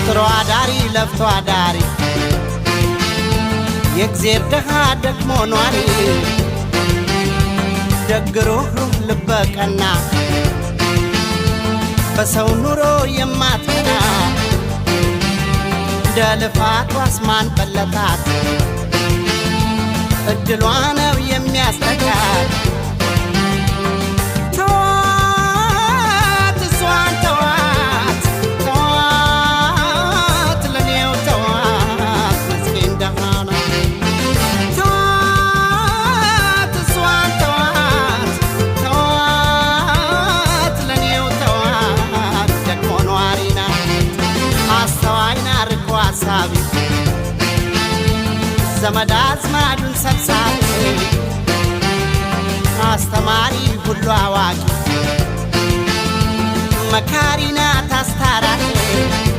ጥሮ አዳሪ ለፍቶ አዳሪ የእግዜር ደሃ ደክሞ ኗሪ ደግ ሩህሩህ ልበ ቀና በሰው ኑሮ የማትቀና እንደ ልፋቷስ ማን በለጣት? እድሏ ነው የሚያስጠጋት። ተዋት እሷን ተዋት፣ ተዋት ለኔው ተዋት፣ ምስኪን ደሃ ናት። ተዋት እሷን ተዋት፣ ተዋት ለኔው ተዋት፣ ደግሞ ኗሪ ናት። አስተዋይ ናት ርቆ አሳቢ ዘመድ አዝማዱን ሰብሳቢ አስተማሪ ሁሉ አዋቂ መካሪ ናት።